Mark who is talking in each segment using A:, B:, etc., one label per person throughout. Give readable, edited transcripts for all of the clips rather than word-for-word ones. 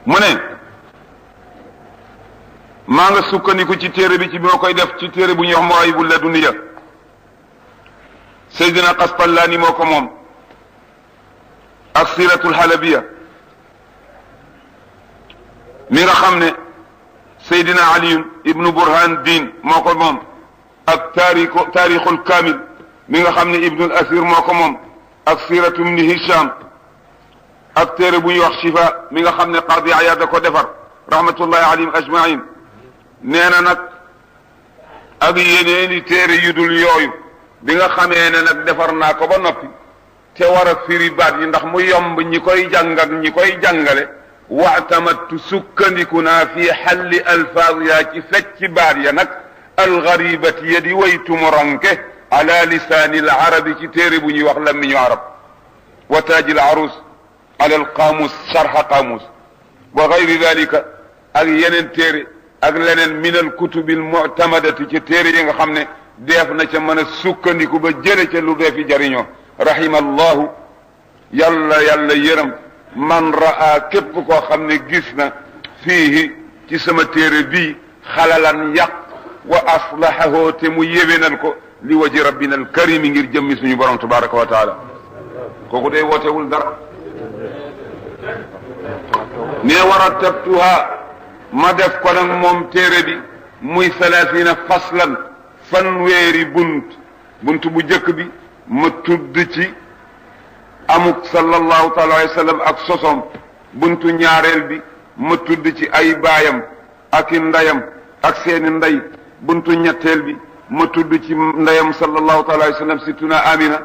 A: mu ne maa nga sukkandiku ci téere bi ci bi ma koy def ci téere bu ñuy wax Mawaahibul Ladunniya Seydina Qastallaani moo ko moom ak Siratul Halabiya mi nga xam ne Seydina Ali ibnu Burhan Din moo ko moom ak taarixul Kaamil mi nga xam ne Ibnul Asir moo ko moom ak Siratu ibni Hisham ak téere bu ñuy wax Shifa mi nga xam ne Qadi Iyaad da ko defar rahmatullahi alayhim ajmain nee na nag ak yeneeni téere yu dul yooyu bi nga xamee ne nag defar naa ko ba noppi te war a firi baat yi ndax mu yomb ñi koy jàng ak ñi koy jàngale waatamattu sukkandiku naa fi xalli alfaaz yaa ci fecci baat ya nag algaribati ya di way tumuranke ala lisaani alarabi ci téere bu ñuy wax lammiñu arab wa taaji alarus ala alqaamus sharha qaamus wa gayri dalika ak yeneen téere ak leneen min alkutubi almuctamadati ci téere yi nga xam ne def na ca mën a sukkandiku ba jële ca lu dee fi jariñoo rahima allahu yàlla yàlla yërëm man raa képp koo xam ne gis na fiihi ci sama téere bii xalalan yàq wa aslahahu te mu yéwénal ko li waji rabbina alkarimi ngir jëmmi suñu borom tabaraka wa taala kooku day wootewul dara ne warattabtuha ma def ko nag moom téere bi muy 30 faslan fanweeri bunt bu jëkk bi ma tudd ci amuk sallallahu taala alayhi wa sallam ak sosom buntu ñaareel bi ma tudd ci ay baayam ak i ndeyam ak seeni ndey buntu ñetteel bi ma tudd ci ndeyam sallallahu taala alayhi wa sallam situna Amina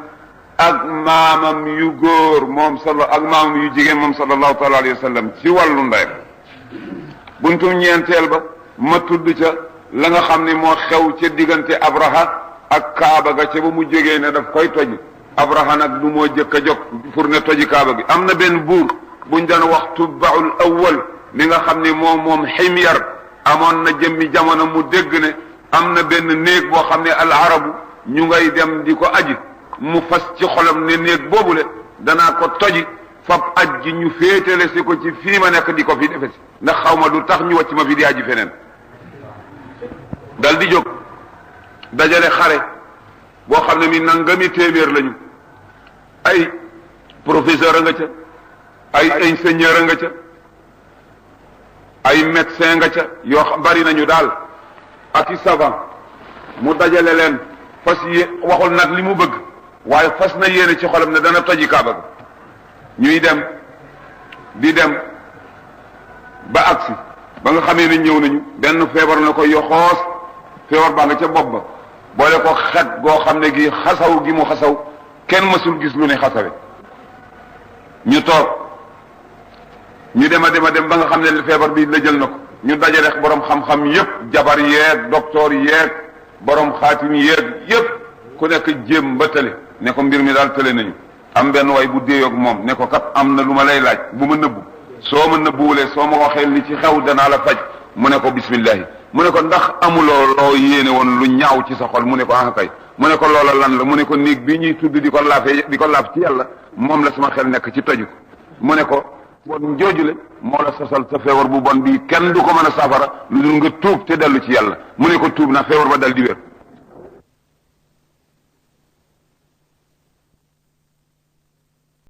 A: ak maamam yu góor moom ak maamam yu jigéen moom sallallahu taala alayhi wa sallam ci wàllu ndeyam buntu ñeenteel ba ma tudd ca la nga xam ne moo xew ca diggante Abraha ak Kaaba ga ca ba mu jógee ne daf koy toj Abraha nag du moo jëkk a jóg pour ne toji Kaaba gi am na benn buur buñ daan wax Tubbaul Awwal mi nga xam ne moom Himyar amoon na jëmmi jamono mu dégg ne am na benn néeg boo xam ne al arabu ñu ngay dem di ko aji mu fas ci xolam ne néeg boobule danaa ko toji fab aj ji ñu féetale si ko ci fii ma nekk di ko fi defe si ndax xaw ma du tax ñu wàcc ma fi di aji feneen dal di jóg dajale xare boo xam ne mi nangami téeméer lañu ay professeur a nga ca ay ingénieur a nga ca ay médecin nga ca yoo xam bari nañu daal ak i savant mu dajale leen fas waxul nag li mu bëgg waaye fas na yéene ci xolam ne dana toji Kaaba ga ñuy dem di dem ba agsi ba nga xamee ne ñëw nañu benn feebar na ko yoxoos feebar baa nga ca bopp ba boole ko xet goo xam ne gi xasaw gi mu xasaw kenn mësul gis lu ne xasawe ñu toog ñu dem a dem ba nga xam ne feebar bi la jël na ko ñu dajale borom xam-xam yépp jabar yeeg docteur yeeg borom xaatim yeeg yépp ku nekk jéem ba tële ne ko mbir mi daal tële nañu am benn way bu déeyoog moom ne ko kat am na lu ma lay laaj bu ma nëbbu soo ma nëbbuwulee soo ma waxee li ci xew danaa la faj mu ne ko bismillahi mu ne ko ndax amuloo loo yéene woon lu ñaaw ci sa xol mu ne ko ah kay mu ne ko loola lan la mu ne ko néeg bii ñuy tudd di ko laaf ci yàlla moom la sama xel nekk ci toju ko mu ne ko bon joojule moo la sosal sa feebar bu bon bii kenn du ko mën a saafara lu dul nga tuub te dellu ci yàlla mu ne ko tuub na feebar ba dal di wér